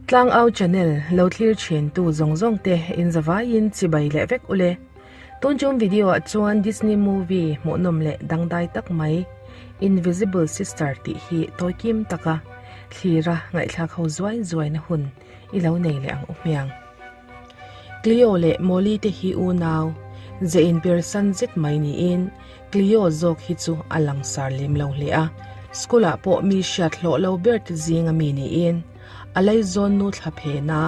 Tlangau channel lo thlir thin tu zawng zawng te in zavaiin chibai leh vek ule. Tun chung video ah chuan Disney movie hmuhnawm leh dangdai tak mai Invisible Sister tih hi tawi kim taka thlira ngaihthlak ho zuai zuai na hun i lo nei leh ang u hmiang. Cleo leh Molly te hi unau ze inpersan zet mai niin Cleo zawk hi chu a langsar lem lo hle a, school ah pawh mi hriat hlawh lo ber te zinga mi niin a laizawn nu thla phena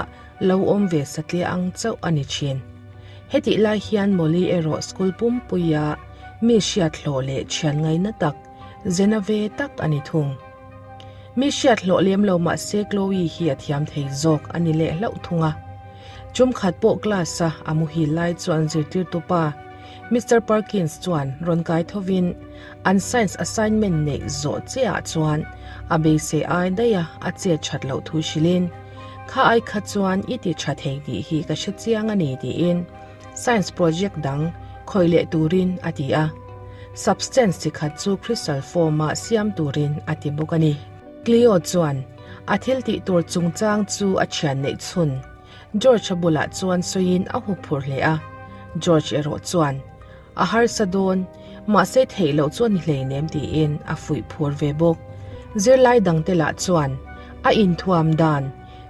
lo awm ve satliah ang chauh a ni thin. Hetih lai hian Molly erawh school pumpuia mi hriat hlawh leh thian ngaina tak, zena ve tak a ni thung. Mi hriat hlawh lem lo mahse Chloe hi a thiam thei zawk a ni leh hlauh thung a. Tum khat pawh class a a muhil lai chuan zirtirtu pa Mister Perkins chuan rawn kai thovin an science assignment neih zawh chiah ah chuan a beisei ai daih a a chet that loh thu hrilhin kha ai kha chuan i ti tha thei tih hi ka hre chiang a ni tiin science project dang khawih leh turin a ti a. Substance chi khat chu crystal form-a siam turin a ti bawk a ni. Cleo chuan a thil tih tur chungchang chu a thian neih chhun George-a bulah chuan sawiin a hu phur hle a. George erawh chuan, A harsa dawn, mahse theih loh chu a ni hleinem tiin a fuih phur ve bawk. Zirlai dangte lah chuan a inthuam dan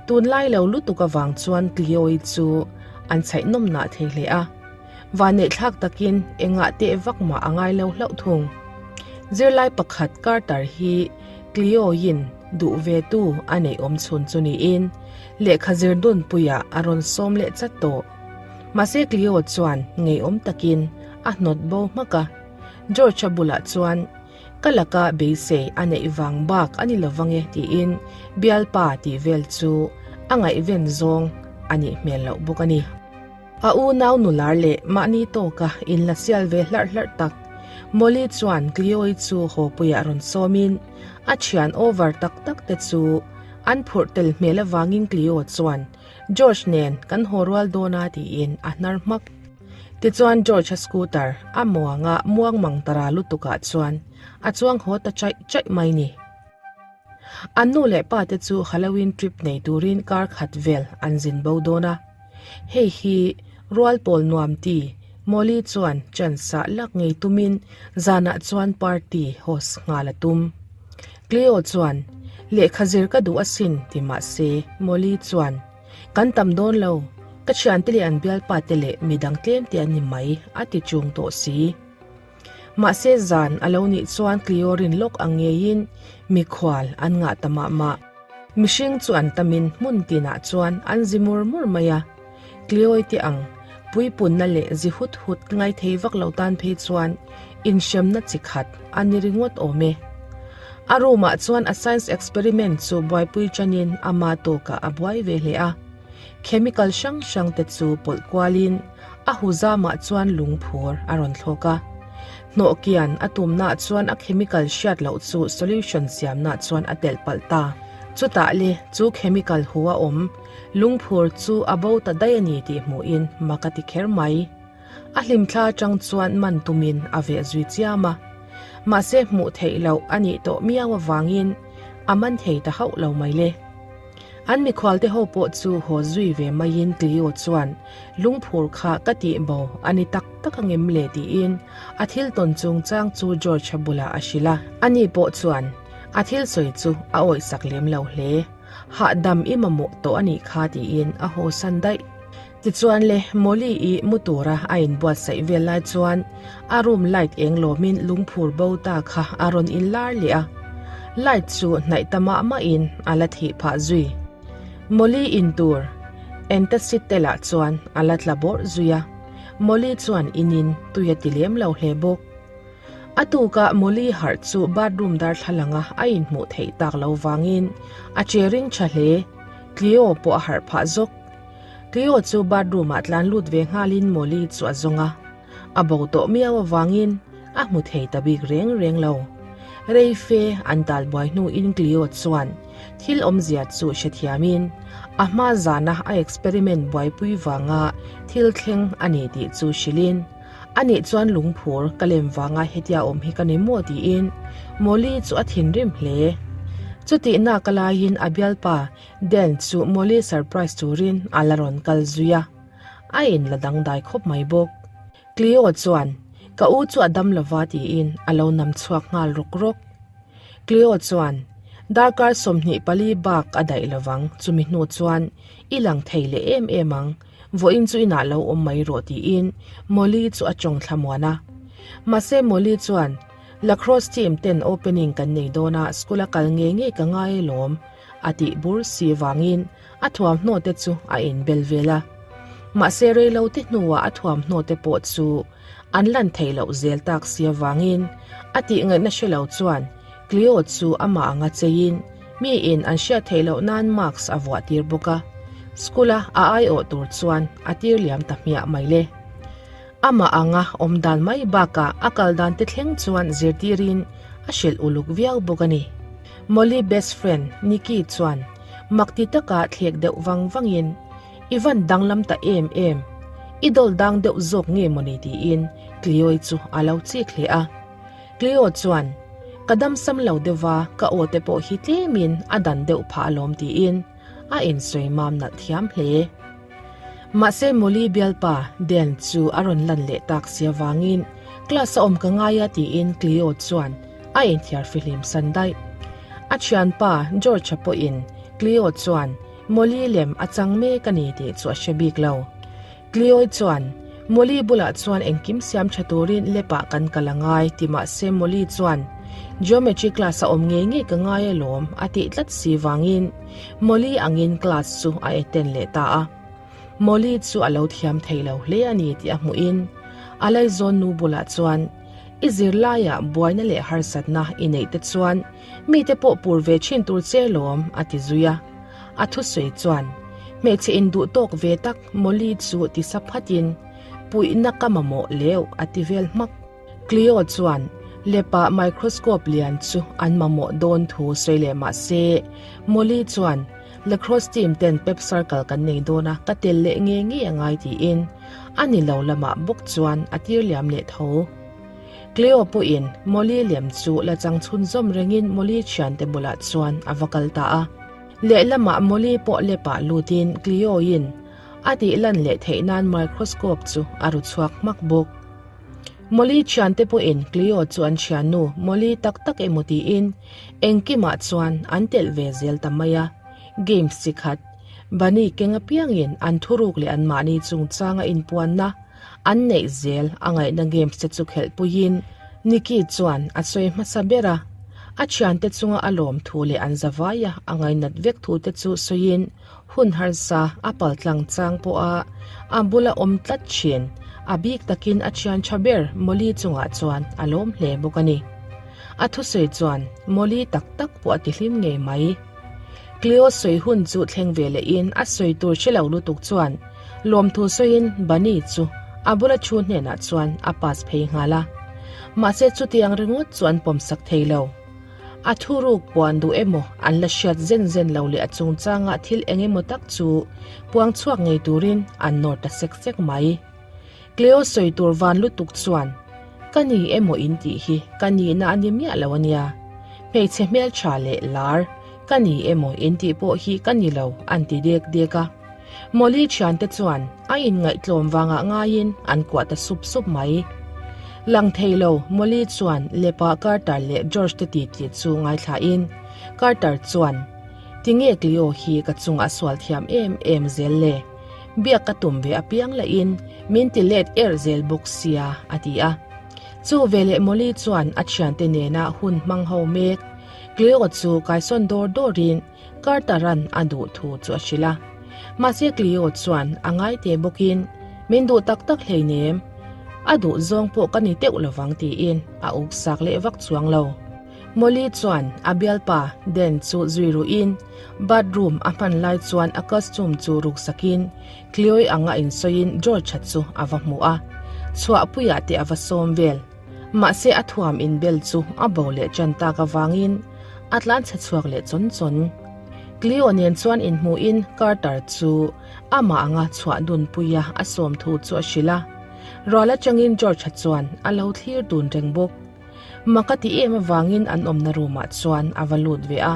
tunlai lo lutuk avang chuan Cleo-i chu an chhaih nawmnah thei hle a. Vanneihthlak takin engah teh vak mah a ngai lo hlauh thung. Zirlai pakhat Carter hi Cleo-in duh ve tu a neih awm chhun chu niin lehkha zir dunpuiah a rawn sawm leh chat tawh. Mahse Cleo chuan ngeiawm takin a hnawt bo hmak a. George-a bulah chuan ka laka beisei a neih vang bak a ni lovang e tiin bialpa tih vel chu a ngaihven zawng a nih hmel loh bawk a ni. A unau nular leh mahni tawka inla sial ve hlarh hlarh tak. Molly chuan Cleo-i chu haw puiah rawn sawmin a thian over tak tak te chu an phurh tel hmel avangin Cleo chuan George nen kan haw rual dawn a tiin a hnar hmak. Tichuan George-a scooter a muanga muang mang tara lutukah chuan a chuang haw ta chaih chaih mai ni. An nu leh pa te chu Halloween trip nei turin kar khat vel an zin bo dawn a. Hei hi rual pawl nuam ti Molly chuan chance ah lak ngei tumin zanah chuan party host nghal a tum. Cleo chuan, Lehkha zir ka duh asin ti mah se Molly chuan, Kan tam dawn lo, ka thiante leh an bialpa te leh midang tlem te an ni mai a ti chung tawh si. Mahse zan a lo nih chuan Cleo rin lawk ang ngeiin mikhual an ngah ta mah mah. Mihring chu an tamin hmun tinah chuan an zi mur mur mai a. Cleo-i te ang puipunna leh zi hut hut ngai thei vak lo tan phei chuan inhremna chi khat a ni ringawt awm e. A room ah chuan a science experiment chu buaipui chanin ama tawkah a buai ve hle a. Chemical hrang hrang te chu pawlh kualin a hu zamah chuan lungphur a rawn thlawk a. Hnawhkian a tumnaah chuan a chemical hriat loh chu solution siamnaah chuan a telh palh ta. Chutah le chu chemical hu a awm lungphur chu a bo ta daih a ni tih hmuhin mak a ti kher mai. A hlimthla atang chuan man tumin a veh zui chiam a. Mahse hmuh theih loh a nih tawh miau avangin a man thei ta hauh lo mai le. An mikhualte ho pawh chu haw zui ve maiin Cleo chuan lungphur kha ka tih bo a ni tak tak angem le tiin a thil tawn chungchang chu George-a bulah a hrilh a. Ani pawh chuan a thil sawi chu a awihsak lem lo hle. Hahdam i mamawh tawh a nih kha tiin a haw san daih. Tichuan le, Molly-i mu tura a inbuatsaih vel lai chuan a room light eng lawmin lungphur bo ta kha a rawn inlar leh a. Light chu hnaih ta mah mahin a la thih phah zui. Molly in tur antacid te lah chuan a la tla bawrh zui a. Molly chuan inin tui a ti lem lo hle bawk. A tukah Molly harh chu bathroom darthlalanga a inhmuh theih tak lo vangin a che ring tha hle. Cleo pawh a harh phah zawk. Cleo chu bathroom ah tlan lut ve nghalin Molly chu a zawng a, a bo tawh miau avangin a hmu thei ta bik reng reng lo. Rei fe an tal buai hnuin Cleo chuan thil awmzia chu hrethiamin a hma zana a experiment buaipui vanga thil thleng a ni tih chu hrilhin anih chuan lungphur ka lem vanga hetia awm hi ka ni maw tiin Molly chu a thinrim hle. Chutih nak a laiin a bialpa Dan chu Molly surprise turin a la rawn kal zui a, a in la dangdai khawp mai bawk. Cleo chuan, Ka u chu a dam lova tiin a lo nam chhuak nghal rawk rawk. Cleo chuan, Darkar 24 bak a daih lovang, chumi hnu chuan i lang thei leh em em ang, vawiin chu inah lo awm mai rawh tiin Molly chu a tawng thlamuan a. Mahse Molly chuan, Lacrosse team ten opening kan nei dawn a, school a kal ngei ngei ka ngai alawm, a tih bur si vangin a thuamhnaw te chu a inbel vel a. Mahse reilo te hnuah a thuamhnaw te pawh chu an lan theih loh zel tak si avangin a tih ngaihna hre lo chuan Cleo chu amah anga cheiin miin an hriat theih loh nan mask a vuah tir bawk a. School a a aiawh tur chuan a tir liam ta hmiah mai le. Amah anga awm dan mai bakah a kal dan te thleng chuan zirtirin a hrilh uluk viau bawk a ni. Molly best friend Nikki chuan mak ti taka thlek deuh vang vangin, I van danglam ta em em, i dawl dang deuh zawk nge mawni tiin Cleo-i chu a lo chik hle a. Cleo chuan, Ka damsam lo deuh va, ka aw te pawh hi tlemin a dan deuh phah alawm tiin a insawi mam nalh thiam hle. Mahse Molly bialpa Dan chu a rawn lan leh tak si avangin class a awm ka ngai a tiin Cleo chuan a inthiar fihlim san daih. A thianpa George-a pawhin Cleo chuan Molly lem a chang mek a ni tih chu a hre bik lo. Cleo chuan Molly bulah chuan engkim siam tha turin lepah kan kal a ngai ti mahse Molly chuan Geometry class a awm ngei ngei ka ngai alawm a tih tlat si vangin Molly angin class chu a attend leh ta a. Molly chu a lo thiam thei lo hle a ni tih a hmuhin a laizawn nu bulah chuan I zirlaiah buaina leh harsatna i neih te chuan mite pawh pur ve thin tur che lawm a ti zui a. A thusawi chuan hmeichhe induh tawk ve tak Molly chu ti sa phatin puihna ka mamawh leuh a ti vel hmak. Cleo chuan lepa microscope lian chu an mamawh dawn thu sawi leh mah se, Molly chuan lacrosse team ten pep circle kan nei dawn a, ka tel leh nge nge a ngai tiin a ni lo lamah bawk chuan a tir liam leh tho. Cleo pawhin Molly lem chu la chang chhunzawm rengin Molly thiante bulah chuan a va kal ta a. Lehlamah Molly pawh lepah lutin Cleo-in a tih lan leh theih nan microscope chu a ru chhuak hmak bawk. Molly thiante pawhin Cleo chu an thiannu Molly tak tak emaw tiin engkimah chuan an telh ve zel ta mai a. Games chi khat, Bunny keng apiangin an thuruk leh anmahni chungchanga inpuanna an neih zel a ngaihna games te chu khelhpuiin Nikki chuan a sawi hmasa ber a. A thiante chunga a lawm thu leh an zavaia a ngainat vek thu te chu sawiin Hun harsa a pal tlang chang pawha a bula awm tlat thin, a bik takin a thian tha ber Molly chungah chuan a lawm hle bawk a ni. A thusawi chuan Molly tak tak pawh a ti hlim ngei mai. Cleo sawi hun chu thleng ve lehin a sawi tur hre lo lutuk chuan lawmthu sawiin Bunny chu a bula thu hnenah chuan a pass phei nghal a. Mahse chutiang ringawt chu an pawmsak thei lo. A thuruk puan duh emaw an la hriat zen zen lo leh a chungchangah thil eng emaw tak chu puang chhuak ngei turin an nawr ta sek sek mai. Cleo sawi tur van lutuk chuan, Ka ni emaw in tih hi ka nihna a ni miah lo a nia. Hmeichhe hmeltha leh lar ka ni emaw in tih pawh hi ka ni lo an ti dek dek a. Molly thiante chuan a inngaihtlawm vangah ngaiin an kuah ta sup sup mai. Lang thei lo, Molly chuan Lepa Carter leh George te titi chu ngaithlain Carter chuan, Tinge Cleo hi ka chungah a sual thiam em em zel le? Biak ka tum ve apiang lahin min ti let er zel bawk sia, a ti a. Chu veleh Molly chuan a thiante nena hun hmang ho mek Cleo chu kaisawn dawr dawrin, Carter-a'n a duh thu chu a hrilh a. Mahse Cleo chuan a ngai te bawkin, Min duh tak tak hleinem, a duh zawng pawh ka ni teuh lovang tiin a uk sak leh vak chuang lo. Molly chuan a bialpa Dan chu zui ruhin bathroom a hman lai chuan a costume chu ruk sakin Cleo-i anga insawiin George-a chu a va hmu a, chhuahpuiah te a va sawm vel. Mahse a thuam inbel chu a bo leh ṭan tak avangin a tlan chhe chhuak leh chawn chawn. Cleo nen chuan inhmuhin Carter chu amah anga chhuah dunpuia a sawm thu chu a hrilh a. Rual atangin George-a chuan a lo thlir dun reng bawk. Mak a ti em avangin an awmna room-ah chuan a va lut ve a.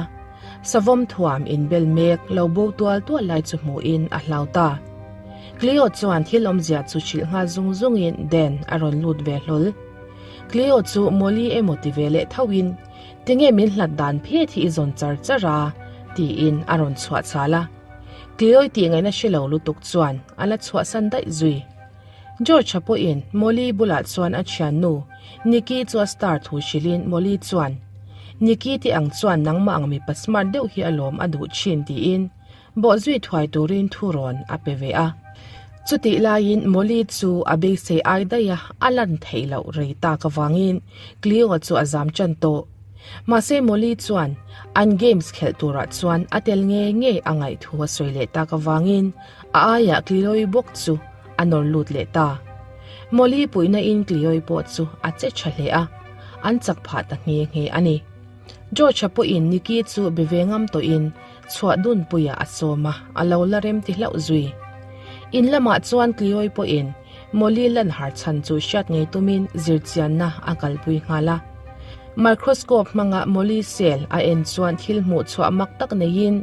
Savawm thuam inbel mek lo bo tual tual lai chu hmuhin a hlau ta. Cleo chuan thil awmzia chu hrilh nghal zung zungin Dan a rawn lut ve hlawl. Cleo chu Molly emaw ti ve leh thoin, Tinge min hlat dan phet hi i zawn char char a? tiin a rawn chhuah chhal a. Cleo-i tih ngaihna hre lo lutuk chuan a la chhuahsan daih zui. George-a pawhin Molly bulah chuan a thiannu Nikki chu a star thu hrilhin Molly chuan, Nikki te ang chuan nangmah ang mipa smart deuh hi alawm a duh thin tiin bawhzui thuai turin thu rawn a pe ve a. Chutih laiin Molly chu a beisei ai daih a, a lan theih loh rei tak avangin Cleo chu a zam tan tawh. Mahse Molly chuan an games khelh turah chuan a tel ngei ngei a ngaih thu a sawi leh tak avangin A aiah Cleoi bawk chu a nawr lut leh ta. Molly puihna in Cleoi pawh chu a che tha hle a, an chak phah ta nghe nghe a ni. George-a pawhin Nikki chu be ve ngam tawhin chhuah dunpuiah a sawm a, a lo la rem ti hlauh zui. In lamah chuan Cleoi pawhin Molly lan har chhan chu hriat ngei tumin zirchianna a kalpui nghal a. Microscope hmanga Molly cell a en chuan thil hmuh chhuah mak tak neiin,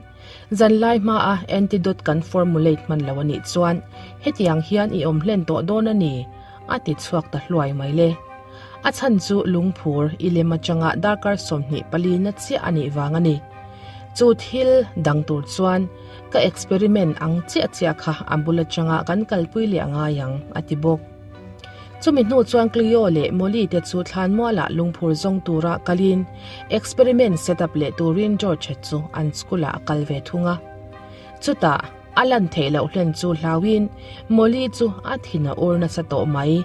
Zanlai hmaa antidote kan formulate hman lo a nih chuan hetiang hian i awm hlen tawh dawn a ni, a ti chhuak ta hluai mai le. A chhan chu lungphur i lem atanga darkar 24 na chiah a nih vang a ni. Chu thil dang tur chuan ka experiment ang chiah chiah kha a bul atanga kan kalpui leh a ngai ang, a ti bawk. Chumi hnu chuan Cleo leh Molly te chu thlanmualah lungphur zawng tura kalin experiment set up leh turin George chu an school ah a kal ve thung a. Chutah a lan theih loh hlen chu hlauin Molly chu a thin a ur nasa tawh mai.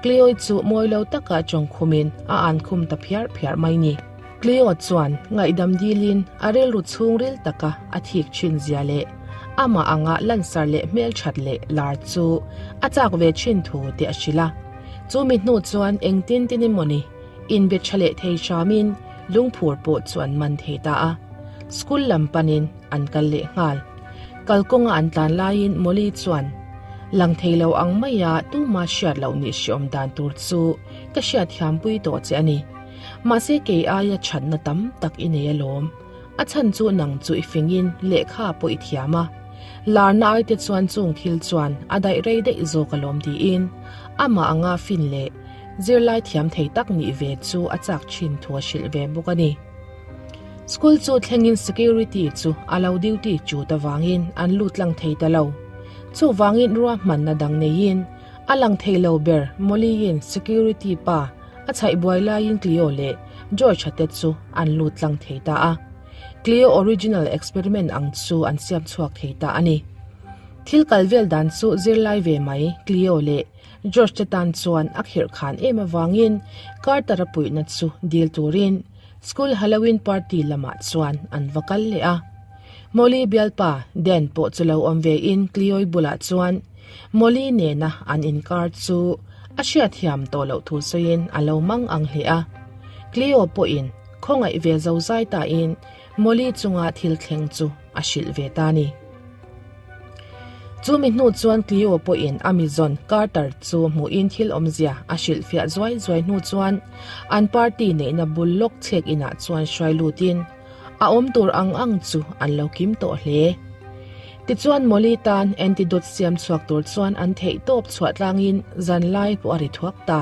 Cleo chu mawi lo taka tawngkhumin a ankhum ta phiar phiar mai ni. Cleo chuan ngaihdam dilin a rilru chhungril taka a thik thin zia leh amah anga lansar leh hmelthat leh lar chu a chak ve thin thu tih a hrilh a. Chu mi hnu chuan engtin tin emawni inbe tha leh thei hramin lungphur pawh chu an man thei ta a. School lam panin an kal leh nghal. Kalkawnga an tlan laiin Molly chuan, Lang thei lo ang maia tuma hriat loh nih hriawm dan tur chu ka hriatthiampui tawh che a ni. Mahse kei aia thatna tam tak i nei alawm. A chhan chu nang chu i fingin lehkha pawh i thiam a. Larna ai te chuan chung thil chuan a daih rei daih zawk alawm tiin amah anga fin leh zirlai thiam thei tak nih ve chu a chak thin thu a hrilh ve bawk a ni. School chu thlengin security chu a lo duty chut avangin an lut tlang thei ta lo. Chuvangin ruahmanna dang neiin A lang thei lo ber Molly-in security pa a chhaih buai laiin Cleo leh George-a te chu an lut tlang thei ta a. Cleo original experiment ang chu an siam chhuak thei ta a ni. Thil kal vel dan chu zirlai ve mai Cleo leh George te tan chuan a khirh khan em avangin Carter-a puihna chu dil turin school Halloween party lamah chuan an va kal leh a. Molly bialpa Dan pawh chu lo awm ve in Cleo-i bulah chuan Molly nena an inkar chu a hriatthiam tawh loh thu sawiin a lo mang ang hle a. Cleo pawhin khawngaih ve zo zai tain Molly chunga thil thleng chu a hrilh ve ta ni. Chumi hnu chuan Cleo pawhin a mizawn Carter chu hmuhin thil awmzia a hrilhfiah zuai zuai hnu chuan an party neihna bul lawk chhek inah chuan hruai lutin A awm tur ang ang chu an lo kim tawh hle. Tichuan Molly tan antidote siam chhuak tur chuan an theih tawp chhuah tlangin zan lai pawh a ri thuak ta.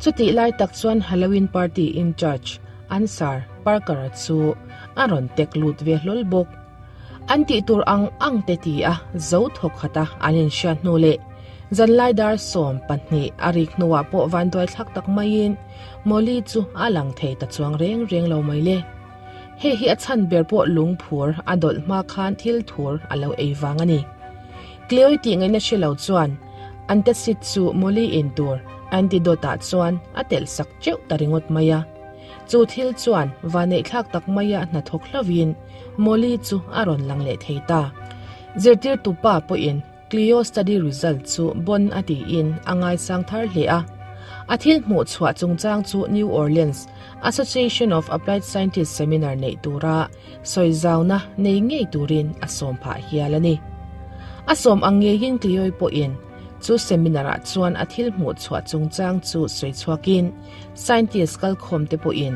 Chutih lai tak chuan Halloween party in charge Ansar Parker-a chu a rawn tek lut ve hlawl bawk. An tih tur ang ang te ti a zo thawk khat a an inhriat hnu leh zan lai dar 12 a rik hnuah pawh vanduai thlak tak maiin Molly chu a lang thei ta chuang reng reng lo mai le. Hei hi a chhan ber pawh lungphur a dawlh hma khan thil thur a lo ei vang a ni. Cleoi tih ngaihna hre lo chuan antacid chu Molly in tur antidote ah chuan a telh sak teuh ta ringawt mai a. Chu thil chuan vaneihthlak tak maia hnathawk hlauhin Molly chu a rawn lang leh thei ta. Zirtirtu pa pawhin Cleo study result chu bon a tiin a ngaisang thar hle a. A thil hmuh chhuah chungchang chu New Orleans Association of Applied Scientists seminar neih tura sawi zauna nei ngei turin a sawm phah hial a ni. A sawm ang ngeiin Cleo-i pawhin chu seminar-ah chuan a thil hmuh chhuah chungchang chu sawi chhuakin scientist kalkhawmte pawhin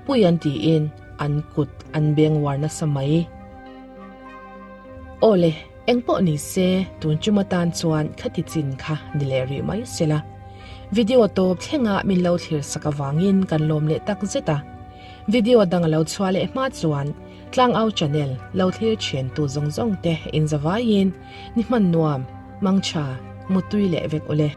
pui an tiin. an kut an beng uar nasa mai. Aw le, eng pawh ni se, tun chuma tan chuan khati chin kha ni leh rih mai se la. Video tawp thlenga min lo thlir sak avangin kan lawm leh tak zet a. Video dang a lo chhuah leh hma chuan Tlangau channel lo thlir thian tu zawng zawng te in zavaiin ni hman nuam, mangtha, mutui leh vek ule.